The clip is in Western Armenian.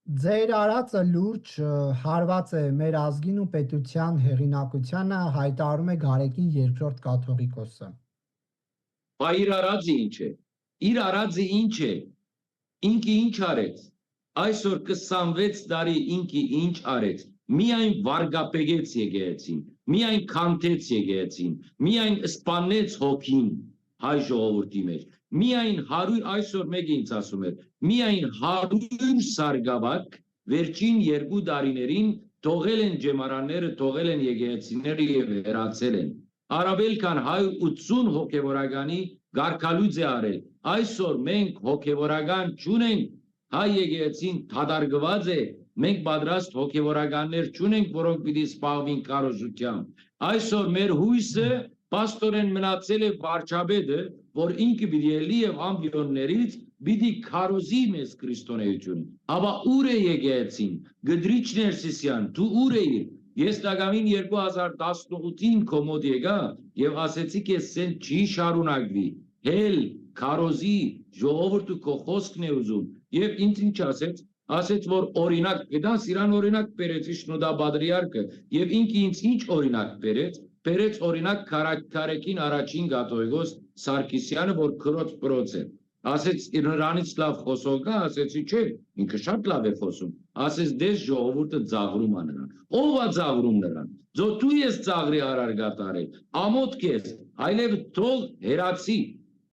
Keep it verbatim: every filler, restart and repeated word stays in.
Ձեր արածը լուրջ, ը, հարված է մեր ազգին ու պետութեան հեղինակությանը, հայտարարում է Գարեգին Երկրորդ կաթողիկոսը։ Բա իր արածը ինչ է։ Իր արածը ինչ է։ Ինքը ինչ արեց։ Այսօր քսանվեց տարի ինքը ինչ արեց։ Միայն վարկաբեկեց եկեղեցին, միայն քանդեց եկեղեցին, միայն սպանեց հոգին հայ ժողովուրդի մեջ։ Միայն հարյուր, այսօր մեկը ինձ ասում էր, միայն հարյուր սարգավակ վերջին երկու տարիներին թողել են ջեմարանները, թողել են եկեղեցիները եւ հեռացել են։ Առավել քան հարյուր ութսուն հոգեվորականի կարգալույծ է արել։ Այսօր մենք հոգեվորական չունենք, հայ եկեղեցին դատարկուած է, մենք պատրաստ հոգեվորականներ չունենք, որոնք պիտի զբաղվին քարոզութեամբ։ Այսօր մեր յոյսը փաստորեն մնացել է վարչապետը, որ ինքը պիտի ելի եւ ամբիոններից պիտի քարոզի մեզ քրիստոնեություն։ Հապա ո՞ւր է եկեղեցին։ Կտրիչ Ներսիսեան, դու ո՞ւր էիր։ Ես տակամին երկու հազար տասնութին քո մօտ եկայ եւ ասեցի քեզ, սեն չի շարունակուի։ Հել, քարոզի, ժողովուրդը քո խօսքն է ուզում։ Եւ ինձ ինչ ասեց։ Ասեց, որ օրինակ կտաս, իրան օրինակ բերեց Շնուդա պատրիարքը, եւ ինքը ինձ ինչ օրինակ բերեց, բերեց օրինակ Քարագ-, Քարեգին առաջին կաթողիկոս Սարգիսեանը, որ քրոց պրոց է։ Ասեց, «Իր նրանից լաւ խօսող կա»։ Ասեցի, «Չէ, ինքը շատ լաւ է խօսում»։ Ասեց, «Դες ժողովուրդը ծաղրում ա նրան»։ Ո՞վ ա ծաղրում նրան։ Ձո դու ես ծաղրի արար կատարել, ամոթ քեզ, այլեւ թող հեռացի,